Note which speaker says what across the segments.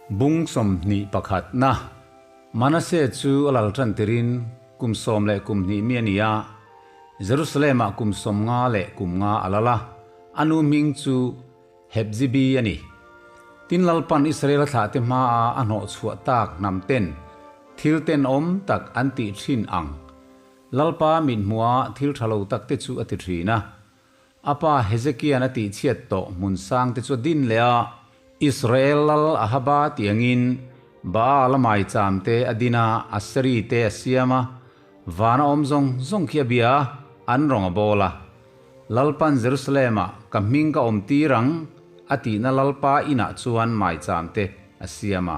Speaker 1: Bung 21 na Manase chu a lal tan tirin kum 12 mi a ni a, Jerusalem-ah kum 53 a lal a, a nu hming chu Hepzibi a ni. Tin Lalpan Israel a thlahte hmaa a hnawh chhuah tak hnam ten thil tenawm tak an tih thin ang Lalpa mithmuha thil tha lo tak te chu a ti thin a. A pa Hezekia'n a tihchhiat tawh hmun sang te chu a din leh a, Israel lal Ahaba tiangin Baal a maicham te a din a, Aseri te a siam a, vana awm zawng zawng khi a bia a, an rawng a bawl a. Lalpan Jerusalem-ah ka hming ka awm tir ang, a tihna Lalpa inah chuan maicham te a siam a.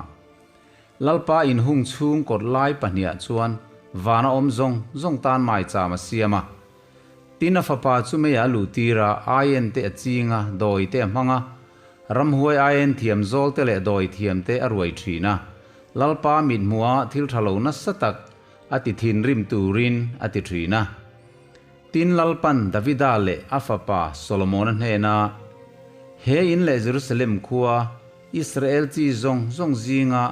Speaker 1: Lalpa inhung chhung kawt lai pahniah chuan vana awm zawng zawng tan maicham a siam a. Tin a fapa chu meiah a luh tir a, aien te a ching a, dawi te a hmang a, ramhuai aien thiam zawl te leh dawi thiam te a ruai thin a. Lalpa mithmuha thil tha lo nasa tak a ti thinrim turin a ti thin a. Tin Lalpan Davida leh a fapa Solomona hnena, He in leh Jerusalem khua, Israel chi zawng zawng zinga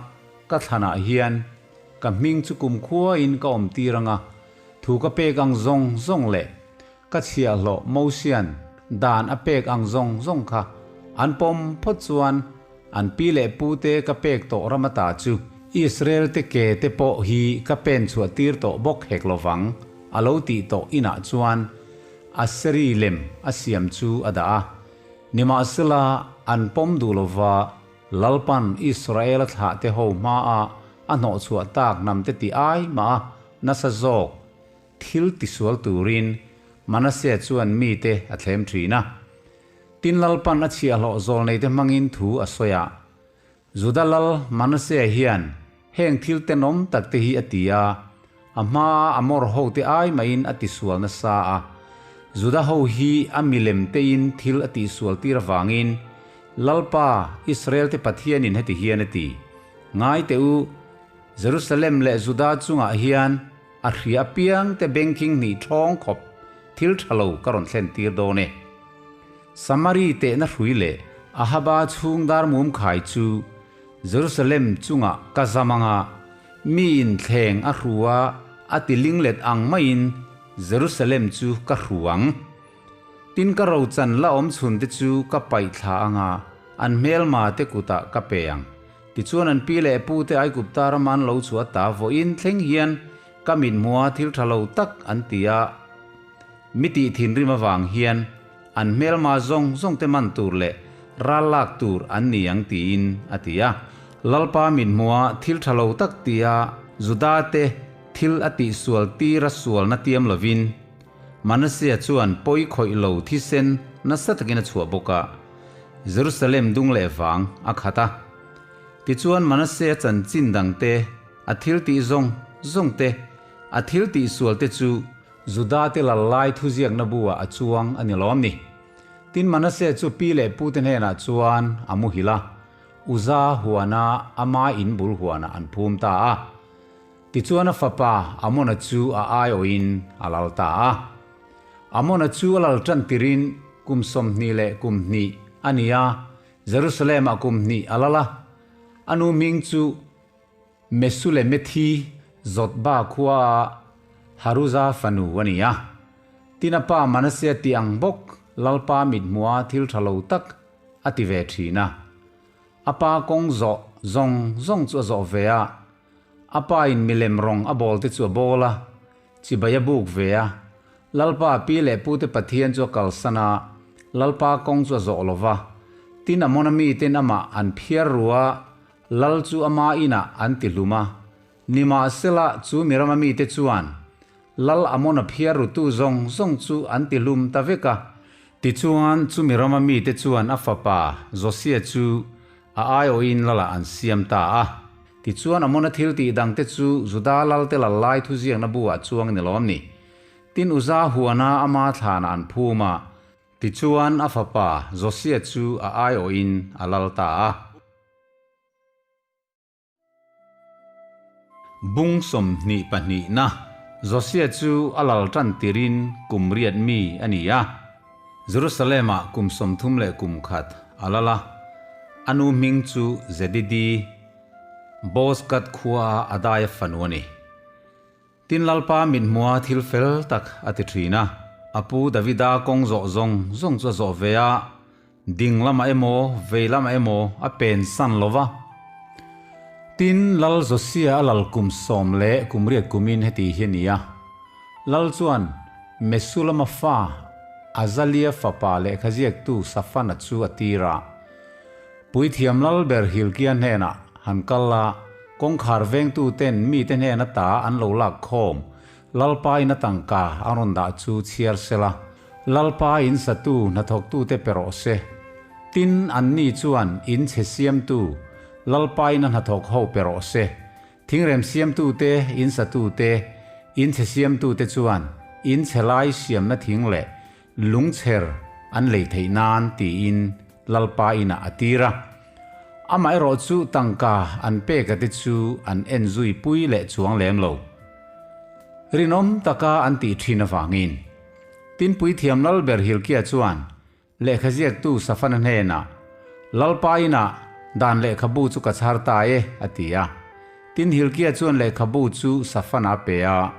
Speaker 1: ka thlanah hian ka hming chu kumkhuain ka awmtir anga, thu ka pek ang zawng zawng leh ka chhiahhlawh Mosian dan a pek ang zawng zawng kha an pawm phawt chuan an pi leh pute ka pek tawh ram ata chu Israel te ke te pawh hi ka pen chhuah tir tawh bawk hek lovang. A lo tih tawh inah chuan Aseri lem a siam chu a dah a. Nimahsela, an pawm duh lova Lalpan Israel a thlahte ho hmaah a hnawhchhuah tak hnamte ti ai mah a nasa zawk thil tisual turin Manasea chuan mite a thlem thin a. Tin Lalpan a chhiahhlawh zawlneite hmangin thu a sawi a. Juda lal Manasea hian heng thil tenawm tak te hi a ti a, a hmaa Amor hote ai mahin a tisual nasa a. Juda ho hi a milem tein thil a tihsual tir avangin Lalpa, Israel-te Pathianin heti hian a ti, Ngai teh u, Jerusalem leh Juda chungah hian a hria apiangte bengkhing hnih ṭhawng khawp thil ṭha lo ka rawn thlen tir dawn e. Samari tehna hrui leh Ahaba chhung dar mum khai chu Jerusalem chungah ka zam anga mi in thleng a hru a, a ti linglet ang maiin Jerusalem chu ka hru ang. Tin ka rochan la awm chhun te chu ka paih thla anga an hmelma te kutah ka pe ang. Tichuan an pi leh pu te Aigupta rama an lo chhuah ta vawiin thleng hian ka mithmuha thil tha lo tak an ti a, Mi tih thinrim avang hian an hmelma zawng zawng te man tur leh ral lak tur an ni ang tiin a ti a. Lalpa mithmuha thil tha lo tak tia Juda te thil a tihsual tira sualna tiam lovin Manasea chuan pawi khawih lo thisen nasa takin a chhuah bawk a, Jerusalem dung leh vang a khat a. Tichuan Manasea chanchin dangte, a thil tih zawng zawng te, a thil tihsual te chu Juda te lal lai thuziakna bu-ah a chuang a ni lawm ni. Tin Manase chu pi leh pu te hnenah chuan a muhil a, Uza huana ama in bul huanah an phum ta a. Tichuan a fapa Amona chu a aiawhin a lal ta a. Amona chu a lal tan tirin kum 22 a ni a, Jerusalem-ah kum hnih a lal a. A nu hming chu Mesulemethi Jotba khuaa Haruza fanu a ni a. Tin a pa Manasea tih ang bawk Lalpa mithmuha thil tha lo tak a ti ve thin a. A pa kawng zawh zawng zawng chu a zawh ve a, a pa in milem rawng a bawl te chu a bawl a, chibai a buk ve a. Lalpa pi leh pute Pathian chu a kalsan a, Lalpa kawng chu a zawh lo va. Tin Amona miten amah an phiar ru a, Lal chu ama inah an ti hlum a, nimahsela chu Mirama mite chuan Lal Amona phiar rutu zawng zawng chu an ti hlum ta vek a. Tichuan chu Mirama mite chuan a fapa Josia chu a aiawhin Lalah an siam ta a. Tichuan Amona thil tih dangte chu Juda Lalte lal lai thuziakna buah chuang ni lawm ni. Tin Uza huana ama thlanah an phum a, tichuan a fapa Josia chu a aiawhin a lal ta a. Bung 22 na Josia chu a lal tan tirin kum riat mi a ni a. Jerusalem-ah kum 31 a lal a. A nu hming chu Zedidi. Bozkath khuaa Adaia fanu a ni. Tin Lalpa mithmua thil fel tak a ti thin a, a pu Davida kawng zawh zawng zawng chu a zawh ve a, ding lamah emaw vei lamah emaw a pen san lo va. Tin Lal Josia a lal kum sawm leh kum riat kumin heti hi a ni a, Lal chuan Mesulama fa Azalia fapa lehkha ziaktu Safana chu a tir a, Puithiam Lalber Hilkia hnenah han kal a, kawngkhar vengtuten mite hnen ata an lo lak khawm, Lalpa in a tangka an rawn dah chu chhiar sela, Lalpa in satu hnathawktute pe rawh se. Tin, anni chuan in chhe siamtu, Lalpa in a hnathawk ho pe rawh se. Thingrem siamtute, in satute, in chhe siamtute chuan in chhe lai siamna thing leh lungchher an lei theih nan tiin Lalpa inah a tir a. Amaherawh chu tangka an pek a te chu an en zui pui leh chuang lem lo. Rinawm taka an tih thin avangin. Tin Puithiam Lalber Hilkia chuan lehkha ziaktu Safana hnenah, Lalpa inah dan lehkhabu chu ka chhar ta e, a ti a. Tin Hilkia chuan lehkhabu chu Safana a pe a,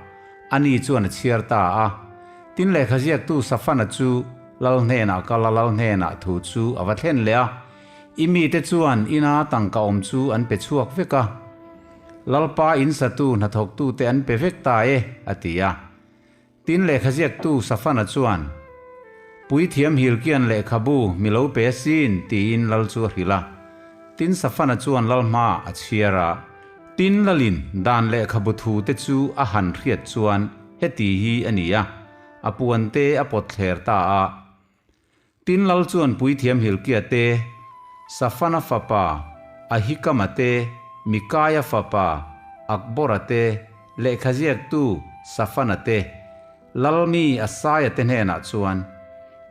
Speaker 1: ani chuan a chhiar ta a. Tin lehkha ziaktu Safana chu Lal hnenah kal a, Lal hnenah thu chu a va thlen leh a. I mite chuan ina tangka awm chu an pe chhuak vek a. Lalpa in satu hnathawktute an pe vek ta e, a ti a. Tin lehkha ziaktu Safana chuan, Puithiam Hilkian lehkhabu mi lo pe asin, tiin Lal chu a hrilh a. Tin Safana chuan Lal hmaah a chhiar a. Tin Lalin dan lehkhabu thute chu a han hriat chuan heti hi a ni a. A puan te a pawt thler ta a. Tin Lal chuan Puithiam Hilkia te, Safana fapa Ahikama te, Mikaia fapa Akbora te, lehkhaziaktu Safana te, Lalmi Asaia te hnenah chuan,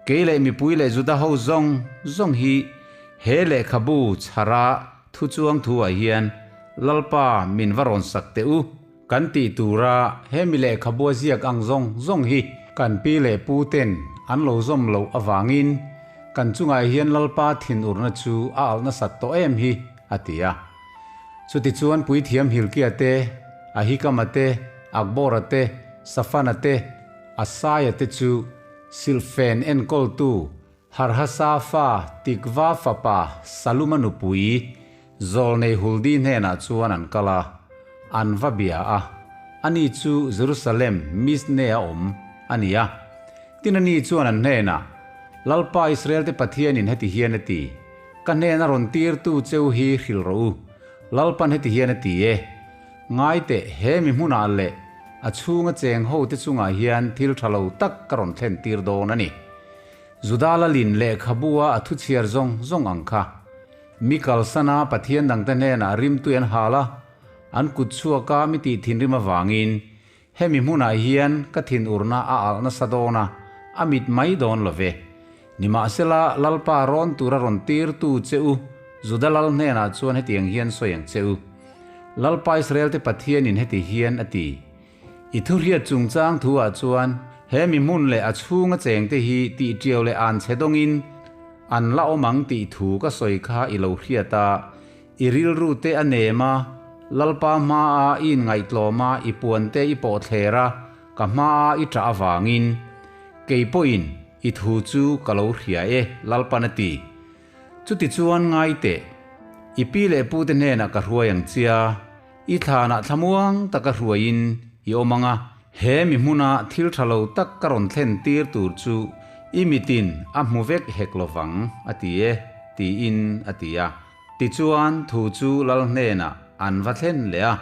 Speaker 1: Kei leh mipui leh Juda ho zawng zawng hi he lehkhabu chhara thu chuang thuah hian Lalpa min va rawn sak teh u. Kan tih tura hemi lehkhabua ziak ang zawng zawng hi kan pi leh pu ten an lo zawm loh avangin kan chungah hian Lalpa thinurna chu a alh nasat tawh em hi, a ti a. Chutichuan Puithiam Hilkia te, Ahikama te, Akbora te, Safana te, Asaia te chu silhfen enkawltu Harhasa fa Tikva fapa Saluma nupui Zawlnei Huldi hnenah chuan an kal a, an va bia a, ani chu Jerusalem Misne-a awm a ni a. Tin ani chuan an hnenah, Lalpa Israel-te Pathianin heti hian a ti, Ka hnena rawn tirtu cheu hi hrilh rawh u, Lalpan heti hian a ti e, Ngai teh, he mi hmunah leh a chhunga cheng hote chungah hian thil tha lo tak ka rawn thlen tir dawn a ni. Juda lalin lehkhabua a thuchhiar zawng zawng ang kha. Mi kalsana Pathian dangte hnenah rimtui an hal a, an kut chhuaka mi tih thinrim avangin hemi hmunah hian ka thinurna a alh nasa dawn a, a mit mai dawn lo ve. Nimahsela, Lalpa rawn tura rawn tirtu che u, Juda lal hnenah chuan hetiang hian sawi ang che u. Lalpa Israelte Pathianin heti hian a ti, I thuhriat chungchang thuah chuan he mi hmun leh a chhunga chengte hi tihtiau leh an chhe dawngin an la awm ang tih thu ka sawi kha i lo hriat a, i rilru te a nem a, Lalpa hmaa i inngaihtlawm a, i puante i pawh thler a, ka hmaa i ṭah avangin kei pawhin i thu chu ka lo hria e, Lalpan a ti. Chutichuan ngai teh, i pi leh pute hnenah ka hruai ang chia. I thlanah thlamuang taka hruaiin i awm ang a, he mi hmuna thil tha lo tak ka rawn thlen tir tur chu i mitin a hmu vek hek lo vang, a ti e, tiin a ti a. Tichuan thu chu lal hnenah an va thlen leh a.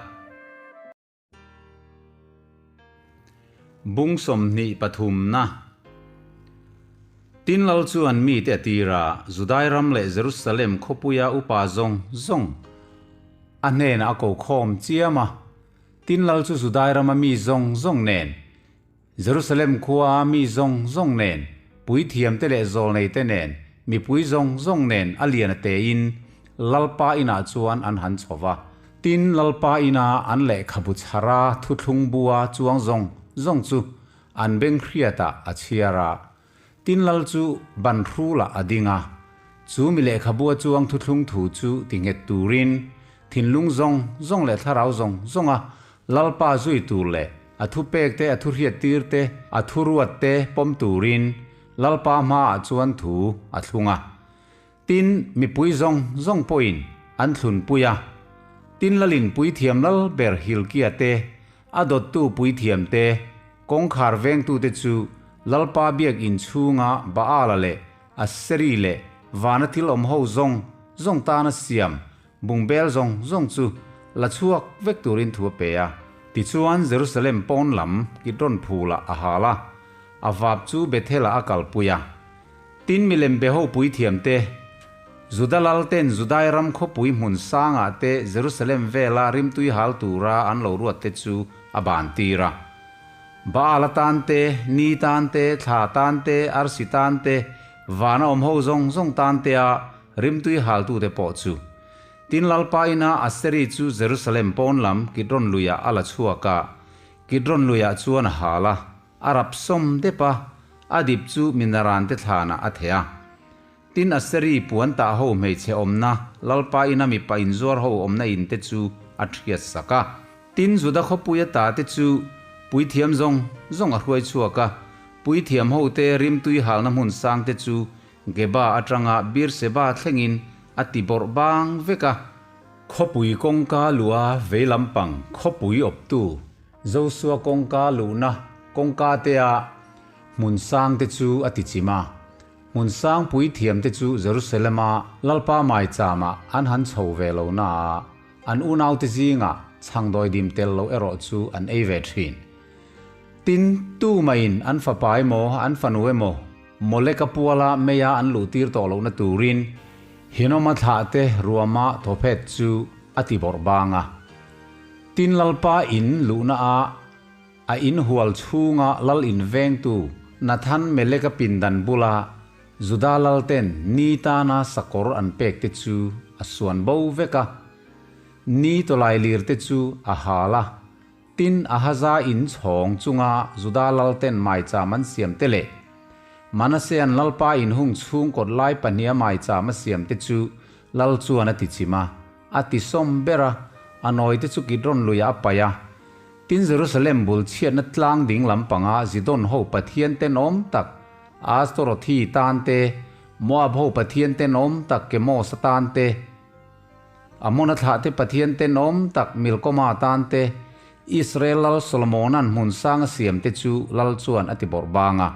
Speaker 1: Bung 23 na. Tin lal chuan mite a tir a, Judai ram leh Jerusalem khawpuia upa zawng zawng a hnenah a ko khawm chiam a. Tin lal chu Judai rama mi zawng zawng nen, Jerusalem khua mi zawng zawng nen, puithiamte leh zawlneite nen, mipui zawng zawng nen a lian a tein Lalpa inah chuan an han chho va. Tin, Lalpa ina an lehkhabu chhara thuthlung bua chuang zawng zawng chu an beng hriatah a chhiar a. Tin, Lal chu ban hrulah a ding a. Chu mi lehkhabua chuang thuthlung thu chu ti nghet turin. Thinlung zawng zawng leh thlarau zawng zawnga Lalpa zui tur leh a thupek te, a thuhriattir te, a thuruat te pawm turin Lalpa hmaah chuan thu a thlung a. Tin, mipui zawng zawng pawhin an thlunpui a. Tin, Lalin puithiam lal ber Hilkia te, a dawttu puithiam te, kawngkhar vengtute chu Lalpa biak inchhunga Baala leh Aseri leh vana thil awm ho zawng zawng tana siam bungbel zawng zawng chu la chhuak vek turin thu a pe a. Tichuan Jerusalem pawn lam Kidron phulah a hal a, a vap chu Bethel-ah a kalpui a. Tin milem be ho puithiam te, Juda lal ten Judai ram khawpui hmun sangah te Jerusalem vela rimtui hal tura an lo ruat te chu a ban tir a. Baal atan te, ni tan te, thla tan te, arsi tan te, vana awm ho zawng zawng tan te a rimtui haltute pawh chu. Tin Lalpa ina Aseri chu Jerusalem pawn lam Kidron luiah a la chhuak a, Kidron luiah chuan a hal a, A rap sawm dep a, a dip chu minaran te thlanah a theh a. Tin Aseri puan tah ho hmeichhe awmna Lalpa ina mipa inzuar ho awmna in te chu a thiat sak a. Tin Juda khawpui a ta te chu puithiam zawng zawng a hruai chhuak a, puithiam ho te rimtui halna hmun sang te chu Geba atanga Beerseba thlengin a ti bawrh bang vek a. Khawpui kawngka lua vei lampang khawpui awptu Josua kawngka luhna kawngka tea hmun sang te chu a ti chim a. Hmun sang puithiam te chu Jerusalema Lalpa maichama an han chho ve lo naa an unaute zingah chhangdawi dim tel lo erawh chu an ei ve thin. Tin, tu maiin an fapa emaw an fanu emaw Moleka puala meia an luhtir tawh lohna turin Hinoma thlahte ruama Tophet chu a ti bawrh bang a. Tin Lalpa in luhna a a in hual chhunga lal in vengtu Nathan Meleka pindan bula Juda lalten ni tana sakawr an pek te chu a suan bo vek a. Ni tawlai lir te chu a hal a. Tin Ahaza in chhawng chunga Juda lalten maicham an siam te leh Manasean Lalpa in hung chhung kawt lai pahniha maicham a siam te chu lal chuan a ti chim a. A ti sawm ber a, a nawi te chu Kidron luiah a paih a. Tin Jerusalem bul chhiatna tlang ding lampanga Zidon ho pathian tenawm tak Astorothi tan te, Moab ho pathian tenawm tak Kemos atan te, Amona thlah te pathian tenawm tak Milkoma tan te, Israel lal Solomona'n hmun sang a siam te chu lal chuan a ti bawrh bang a.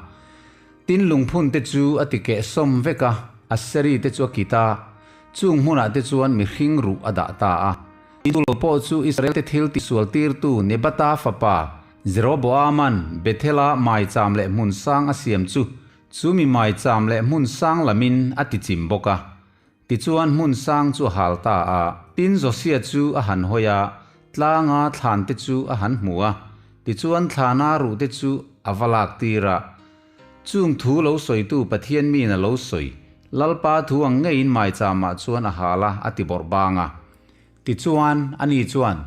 Speaker 1: Tin lungphun te chu a ti keh sawm vek a, Aseri te chu a kit a, chung hmunah te chuan mihring ruh a dah ta a. Tin lo pawh chu Israel te thil tisual tirtu Nebata fapa Jeroboama'n Bethela maicham leh hmun sang a siam chu chu mi maicham leh hmun sang lamin a ti chim bawk a. Tichuan hmun sang chu a hal ta a. Tin Josia chu a han hawi a, tlanga thlan te chu a han hmu a. Tichuan thlana ruh te chu a va lak tir a. Chung thu lo sawitu Pathian miin a lo sawi, Lalpa thu ang ngeiin maicham-ah chuan a hal a, a ti bawrh bang a. Tichuan ani chuan,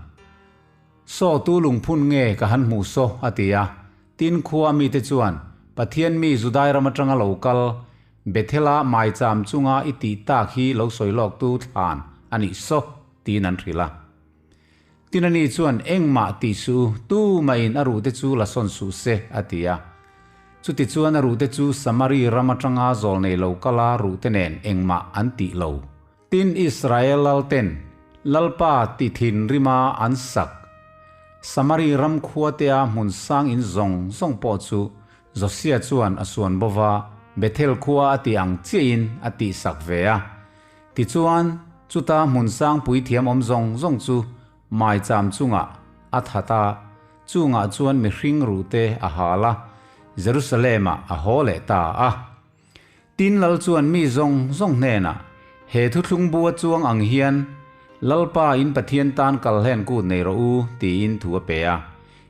Speaker 1: Saw tu lungphun nge ka han hmuh saw? a ti a. Tin khua mite chuan, Pathian mi Judai ram atanga lo kal, Bethela maicham chunga i tih tak hi lo sawi lawktu thlan a nih saw, tiin an hrilh a. Tin ani chuan, Engmah tih suh u, tu mahin a ruhte chu la sawn suh se, a ti a. Chutichuan a ruhte chu Samari ram atanga zawl nei lo kala ruhte nen engmah an tih lo. Tin Israel lalten Lalpa ti thinrima an sak Samari ram khuatea hmun sang in zawng zawng pawh chu Josia chuan a suan bo va, Bethel khua a tih ang chiahin a tihsak ve a. Tichuan, chuta hmun sang puithiam awm zawng zawng chu maicham chungah a that a, chungah chuan mihring ruhte a hal a, Jerusalem-ah a haw leh ta a. Tin Lal chuan mi zawng zawng hnenah, He thuthlung bu a chuang ang hian Lalpa in Pathian tan kal hlen kut nei rawh u, tiin thu a pe a.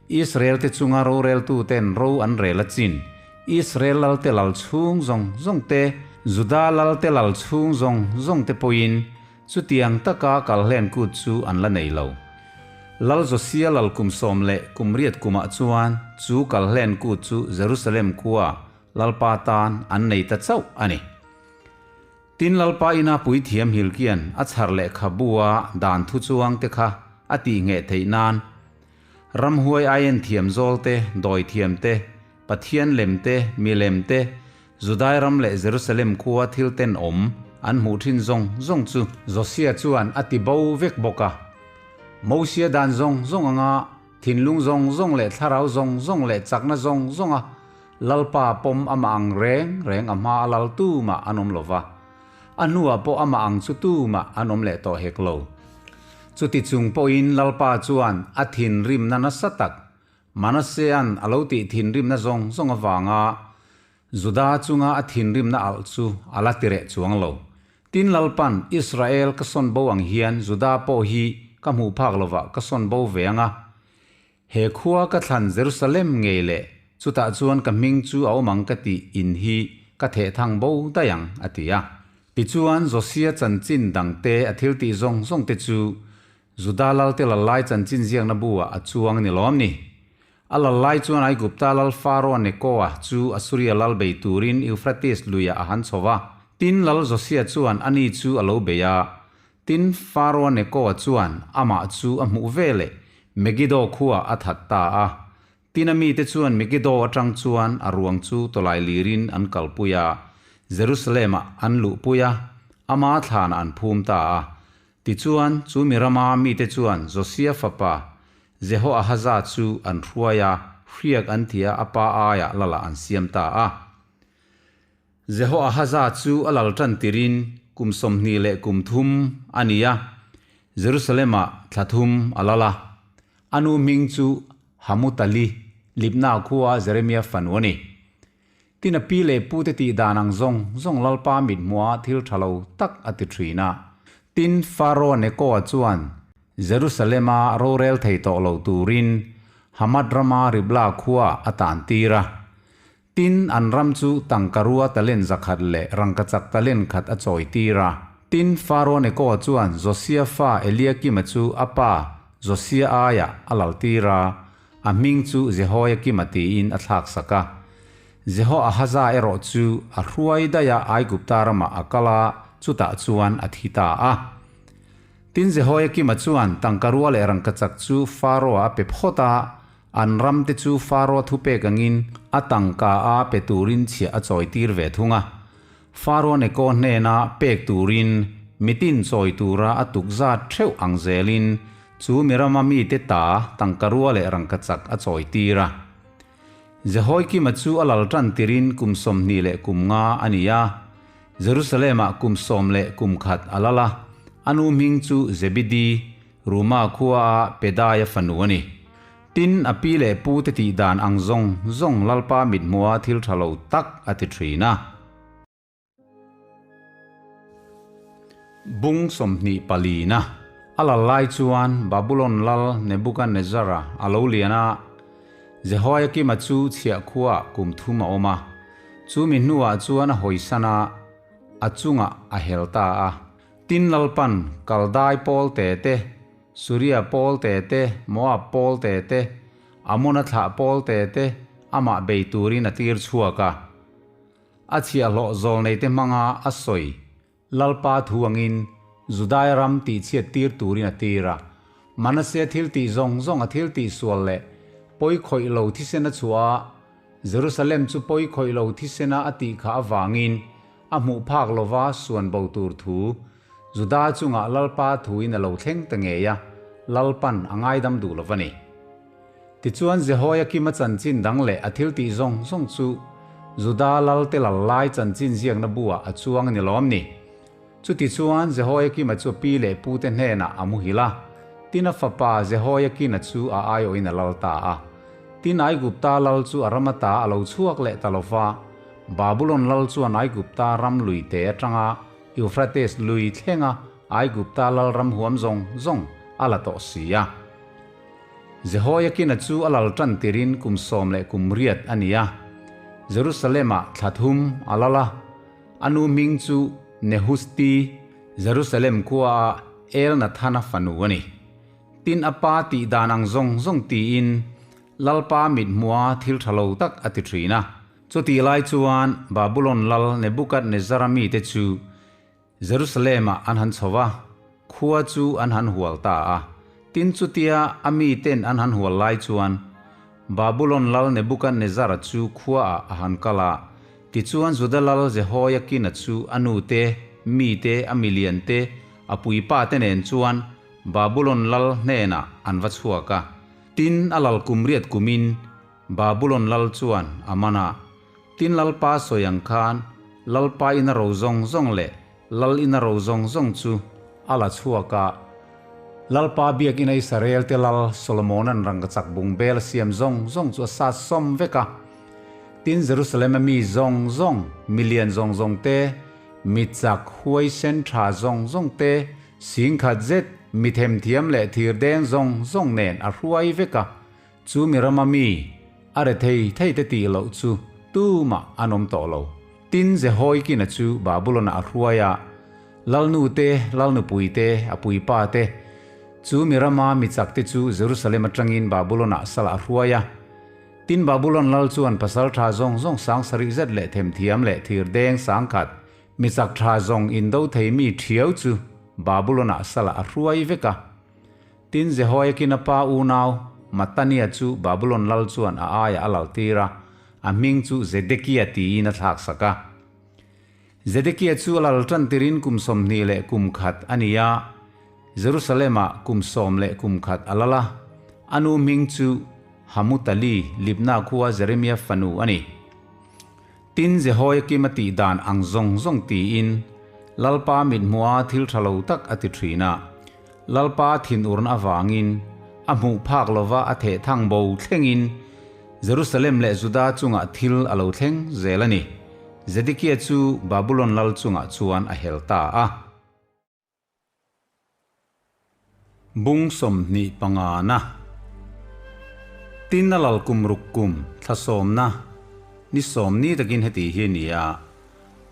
Speaker 1: Israel te chunga roreltuten ro an rel a chin, Israel lalte lal chhung zawng zawng te, Juda lalte lal chhung zawng zawng te pawhin chutiang taka kal hlen kut chu an la nei lo. Lal Josia lal kum sawm leh kum riat kumah chuan chu kal hlen kut chu Jerusalem khua Lalpa tan an nei ta chauh a ni. Tin Lalpa ina puithiam Hilkia'n a chhar lehkhabua dan thu chuangte kha a tihngheh theih nan ramhuai aien thiam zawl te, dawi thiam te, Pathian lem te, milem te, Judai ram leh Jerusalem khua thil tenawm an hmuh thin zawng zawng chu Josia chuan a ti bo vek bawk a. Mosia dan zawng zawng anga thinlung zawng zawng leh thlarau zawng zawng leh chakna zawng zawnga Lalpa pawm amah ang reng reng a hma a lal tumah an awm lo va, a hnuah pawh amah ang chu tumah an awm leh tawh hek lo. Chuti chung pawhin Lalpa chuan a thinrimna nasa tak Manasean a lo tih thinrimna zawng zawng avanga Juda chunga a thinrimna alh chu a la ti reh chuang lo. Tin Lalpan, Israel ka sawn bo ang hian Juda pawh hi ka hmuh phak lovah ka sawn bo ve ang a. He khua ka thlan Jerusalem ngei leh chutah chuan ka hming chu a awm ang ka tih in hi ka theh thang bo daih ang, a ti a. Tichuan Josia chanchin dangte a thiltih zawng zawngte chu Juda lalte lal lai chanchin ziakna bu-ah a chuang ni lawm ni. A lal lai chuan Aigupta lal Faro Nekoa chu Assuria lal bei turin Euphrates luiah a han chho va. Tin, lal Josia chuan ani chu a lo bei a. Tin, Faro Nekoa chuan amah chu a hmuh veleh Megiddo khuaah a that ta a. Tin a mite chuan Megiddo atang chuan a ruang chu tawlai lirin an kalpui a, Jerusalem-ah an luhpui a, ama thlanah an phum ta a. Tichuan, chu mi rama mite chuan Josia fapa Jehoahaza chu an hruai a, hriak an ti a, a pa aiah lalah an siam ta a. Jehoahaza chu a lal tan tirin kum 23 a ni a, Jerusalem-ah thla thum a lal a. A nu hming chu Hamutali, Libna khua Jeremia fanu a ni. Tin a pi leh pu te tih dan ang zawng zawng Lalpa mit hmuah thil tha lo tak a ti thin a. Tin Faro Nekoa chuan Jerusalema rorel thei tawh lo turin Hamath rama Ribla khua a tan tir a. Tin, an ram chu tangkarua talent 100 leh rangkachak talent khat a chawi tir a. Tin, Faro Nekoa chuan Josia fa Eliakima chu a pa Josia aiah a lal tir a, a hming chu Jehoiakima tiin a thlak sak a. Jehoahaza erawh chu a hruai daih a Aigupta ramah a kal a, chutah chuan a thi ta a. Tin, Jehoiakima chuan tangkarua leh rangkachak chu Faro-a a pe phawt a, An ramte chu Faro thupek angin a tangka a pe turin chhiah a chawitir ve thung a. Faro Neko hnena pek turin mitin chawi tura a tuk zat theuh ang zelin chu mi rama mite ta tangka rua leh rangkachak a chawitir a. Jehoiakima chu a lal tan tirin kum 25 a ni a, Jerusalem-ah kum 11 a lal a, a nu hming chu Zebidi, Ruma khuaah Pedaia fanu a ni. Tin, a pi leh pu te tih dan ang zawng zawng Lalpa mithmuha thil tha lo tak a ti thin a. Bung 24 na a lal lai chuan Babulon lal Nebuchadnezzar-a a lo lian a, Jehoiakima chu chhiah khuaah kum thum a awm a. Chu mi hnuah chuan a hawisan a, a chungah a hel ta a. Tin Lalpan Kaldai pawl te te, Suria pawl te te, Moab pawl te te, Amona thlah pawl te te amah bei turin a tir chhuak a. A chhiahhlawh zawlneite hmanga a sawi Lalpa thu angin Judai ram tihchhiat tir turin a tir a. Manase thil tih zawng zawng a thil tih sual leh pawi khawih lo thisen a chhuah a, Jerusalem chu pawi khawih lo thisena a tih kha avangin A hmuh phak lova suan bo tur thu Juda chungah Lalpa thuin a lo thleng ta ngei a, Lalpan a ngaidam duh lo va ni. Tichuan Jehoiakima chanchin dang leh a thil tih zawng zawng chu Juda lalte lal lai chanchin ziakna buah a chuang a ni lawm ni. Chutichuan Jehoiakima chu a pi leh pute hnenah a muhil a, tin a fapa Jehoiakina chu a aiawhin a lal ta a. Tin Aigupta lal chu a ram ata a lo chhuak leh ta lo va, Babulon lal chuan Aigupta ram lui te atanga Euphrates lui thlenga Aigupta lal ram huam zawng zawng a la tawh si a. Jehoiakina chu a lal tan tirin kum 18 a ni a, Jerusalem-ah thla thum a lal a. A nu hming chu Nehusti, Jerusalem khuaah Elnathana fanu a ni. Tin a pa tih dan ang zawng zawng tiin Lalpa mithmua thil tha lo tak a ti thin a. Chutih lai chuan Babulon lal Nebukadnezzara mite chu Jerusalem-ah an han chho va, khua chu an han hual ta a. Tin, chutia a miten an han hual lai chuan Babulon lal Nebukadnezzara chu khuaah a han kal a. Tichuan Juda lal Jehoiakina chu a nute, mite, a miliante, a puipate nen chuan Babulon lal hnenah an va chhuak a. Tin, a lal kum riat kumin Babulon lal chuan a man a. Tin, Lalpa sawi ang khan Lalpa ina ro zawng zawng leh Lal ina ro zawng zawng chu a la chhuak a. Lalpa biakina Israelte lal Solomona'n rangkachak bungbel a siam zawng zawng chu a sat sawm vek a. Tin, Jerusalem-a mi zawng zawng, milian zawng zawng te, mi chak huaisen tha zawng zawng te, Singkhat zet mi themthiam leh thirdeng zawng zawng nen a hruai vek a, chu mi rama mi a re thei thei te tih loh chu tumah an awm tawh lo. Tin, Jehoiakina chu Babulon-ah a hruai a, lalnu te, lalnupui te, a puipa te, chu mi rama mi chak te chu Jerusalem atangin Babulon-ah salah a hruai a. Tin, Babulon lal chuan pasal tha zawng zawng sangsarih zet leh themthiam leh thirdeng sangkhat Mi chak tha zawng indo thei mi thiau chu Babulon-ah salah a hruai vek a. Tin, Jehoiakin a pa unau Mattania chu Babulon lal chuan a aiah a laltir a, a hming chu Zedekia tiin a thlaksak a. Zedekia chu a lal tantirin kum 21 leh kum khat a ni a, Jerusalem-ah kum 10 leh kum khat a lal a. A nu hming chu Hamutali, Libna khua Jeremia fanu a ni. Tin, Jehoiakim a tih dan ang zawng zawng tiin Lalpa mithmuha thil tha lo tak a ti thin a. Lalpa thinurna avangin a hmuh phak lova a theh thang bo thlengin Jerusalem leh Juda chungah thil a lo thleng zel a ni. Zedekia chu Babulon lal chungah chuan a hel ta a. Bung 25 na. Tin a lal kum ruk kum thla sawmna ni sawm ni takin heti hi a ni a,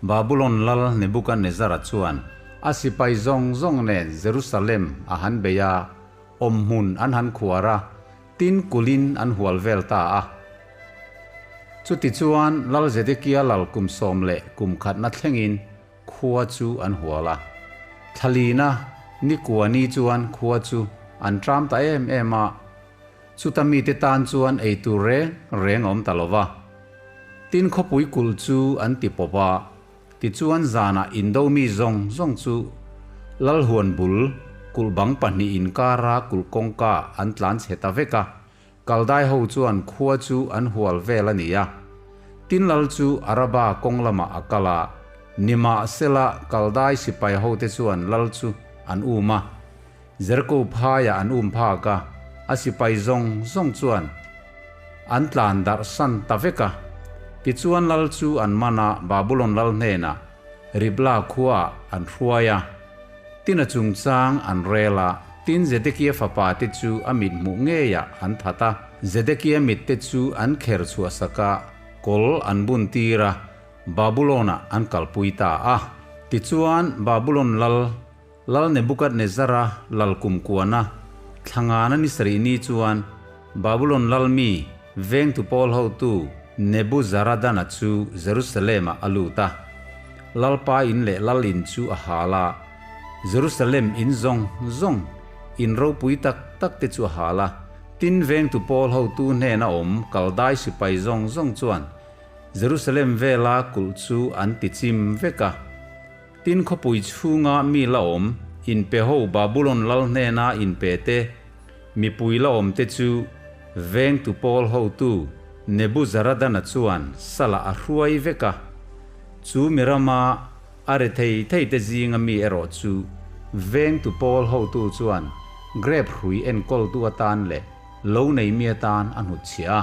Speaker 1: Babulon lal Nebuchadnezzara chuan a sipai zawng zawng nen Jerusalem a han bei a, awmhmun an han khuar a, tin kulin an hual vel ta a. Chutichuan Lal Zedekia lal kum sawm leh kum khatna thlengin Khua chu an hual a. Thlalina nikua ni chuan khua chu an tram ta em em a. Chuta mite tan chuan ei tur reng reng a awm ta lo va. Tin khawpui kulh chu an ti pawp a. Tichuan zanah indo mi zawng zawng chu Lalhuan bul kulh bang pahnih inkara kulh kawngka an tlan chhe ta vek a. Kaldai ho chuan khua chu an hual vel a ni a. Tin lal chu Araba kawng lamah a kal a, nimahsela Kaldai sipai hote chuan lal chu an um a. Jeriko phaiah an um phak a, a sipai zawng zawng chuan an tlan darh san ta vek a. Tichuan lal chu an man a, Babulon lal hnenah Ribla khuaah an hruai a. Tin a chungchang an rel a, tin Zedekia fapa te chu a mit hmuh ngeiah an that a. Zedekia mit te chu an kher chhuahsak a, kawl an bun tir a, Babulon-ah an kalpui ta a. Tichuan, Babulon lal, Lal Nebukadnezzara lal kumkuana thlangana ni sarih ni chuan Babulon lal mi vengtu pawl hotu Nebuzaradana chu Jerusalem-ah a lut a. Lalpa in leh Lal in chu a hal a, Jerusalem in zawng zawng, in ropui tak tak te chu a hal a. Tin, vengtu pawl hotu hnena awm Kaldai sipai zawng zawng chuan Jerusalem vela kulh chu an ti chim vek a. Tin, khawpui chhunga mi la awm, inpe ho Babulon lal hnena inpe te, mipui la awm te chu vengtu pawl hotu Nebuzaradana chuan salah a hruai vek a. Chu mi rama a re thei thei te zinga mi erawh chu vengtu pawl hotu chuan grep hrui enkawltu atan leh lo nei mi atan a hnutchhiah a.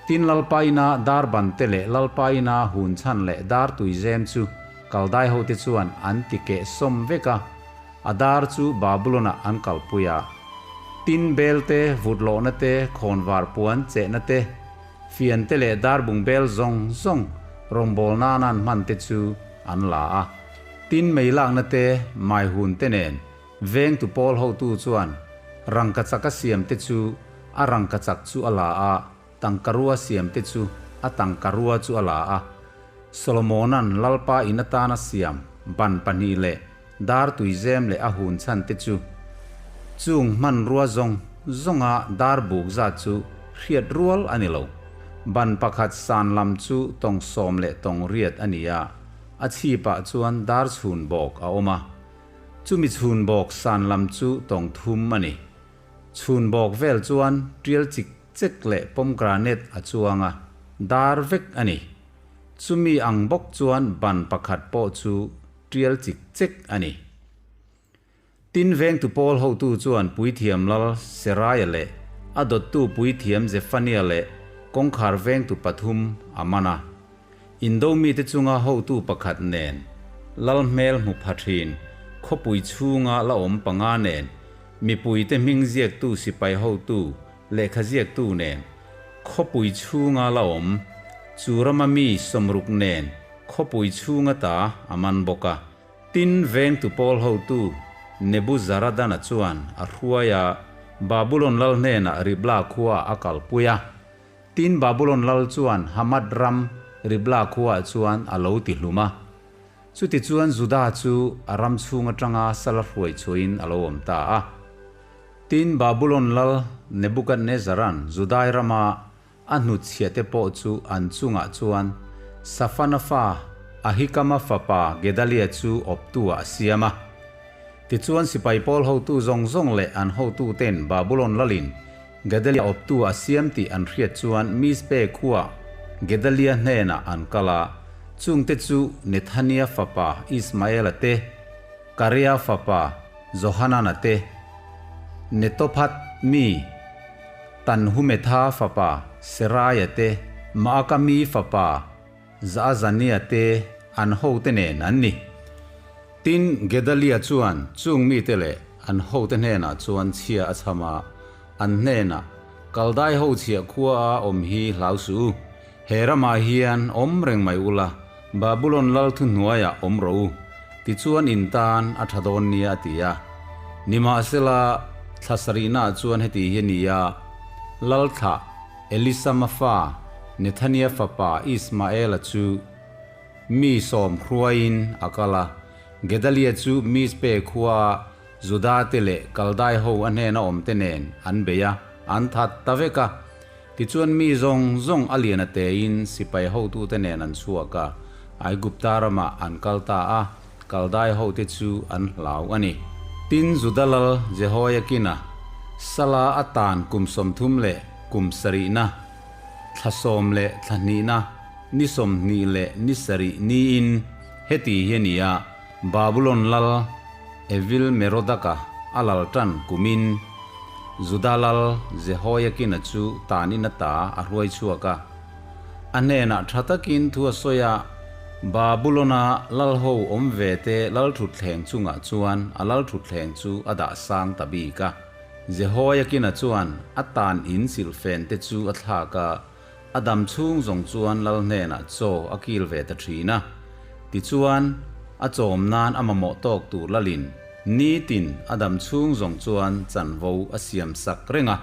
Speaker 1: Tin Lalpaina dar ban te leh Lalpaina hun chhan leh dar tuizem chu Kaldai hote chuan an ti keh sawm vek a, a dar chu Babulon-ah an kalpui a. Tin bel te, vut lawhna te, khawnvar puan chehna te, fian te leh dar bung bel zawng zawng rawngbâwl nâna an hman te chu an la a. Tin mei lâkna te, mai hun te nen vengtu pawl hotu chuan rangkachak a siam te chu a rangkachak chu a la a, tangkarua siam te chu a tangkarua chu a la a. Solomona'n Lalpa in atana siam. ban pahnih leh dâr tuizem leh a hun chhan te chu chung hmanrua zawng zawnga dâr buk zat chu hriat rual a ni lo. Ban pakhat san lam chu tawng sawm leh tawng riat a ni a, a chhipah chuan dâr chhun bawk a awm a. Chumi chhun bawk san lam chu tawng thum a ni. Chhun bawk vel chuan tial chik chek leh pomegranate a chuang a, dar vek a ni. Chumi ang bawk chuan ban pakhat pawh chu tial chik chek a ni. Tin vengtu pawl hotu chuan puithiam lal Seraiah leh a dawttu puithiam Zephaniah leh kawngkhar vengtu pathum a man a. Indo mite chunga hotu pakhat nen, lal hmel hmu pha thin, khawpui chhunga la awm panga nen, mipuite hming ziaktu sipai hotu, lehkha ziaktu nen, khawpui chhunga la awm, chu rama mi sawmruk nen khawpui chhunga ta a man bawk a. Tin, vengtu pawl hotu Nebuzaradana chuan a hruai a, Babulon lal hnenah Ribla khuaah a kalpui a. Tin, Babulon lal chuan Hamath ram Riblah khuaah chuan a lo ti hlum a. Chutichuan Juda chu a ram chhung atanga sala hruai chhuahin a lo awm ta a. Tin, Babulon lal Nebukadnezzara'n Judai rama a hnutchhiahte pawh chu an chungah chuan Safana fa Ahikama fapa Gedalia chu awptu-ah a siam a. Tichuan sipai pawl hotu zawng zawng leh an hotute'n Babulon lalin Gedalia awptu a siam tih an hriat chuan Mizpe khuaa Gedalia hnenah an kal a, chungte chu Nethania fapa Ismaela te, Karea fapa Johanana te, Netophat mi Tanhumetha fapa Seraia te, Maaka mi fapa Zaazania te an hote nen an ni. Tin, Gedalia chuan chung mite leh an hote hnenah chuan chhia a chham a, an hnenah, Kaldai ho chhiah khua a awm hi hlau suh u. He ramah hian awm reng mai ula, Babulon lal thuhnuaiah awm rawh u. Tichuan in tan a tha dawn nia a ti a. Nimahsela, thla sarihnaah chuan heti hi a ni a, Lal thlah Elisama fa Nethania fapa Ismaela chu, Mi sawmhruaiin a kal a, Gedalia chu Mizpe khuaa Judate leh Kaldai ho a hnena awmte nen an bei a, an that ta vek a. Tichuan mi zawng zawng a lian a tein sipai hotute nen an chhuak a, Aigupta ramah an kal ta a, Kaldai hote chu an hlau a ni. Tin, Juda lal Jehoiakina sala a tan kum 30 leh kum sarihna, thla sawm leh thla hnihna, Ni 20 leh ni sarih niin heti hi a ni a, Babulon lal Evil Merodaka a lal tan kumin Juda lal Jehoiakina chu tanin ata a hruai chhuak a. A hnenah tha takin thu a sawi a, Babulona lal ho awm ve te lal thutthleng chungah chuan a lal thutthleng chu a dah sang ta bik a. Jehoiakina chuan a tan in silhfen te chu a thlak a, A dam chhung zawng chuan lal hnenah chaw a kil ve ta thin a. Tichuan, a chawm nan a mamawh tawk tur lalin nitin a dam chhung zawng chuan chanvo a siam sak reng a.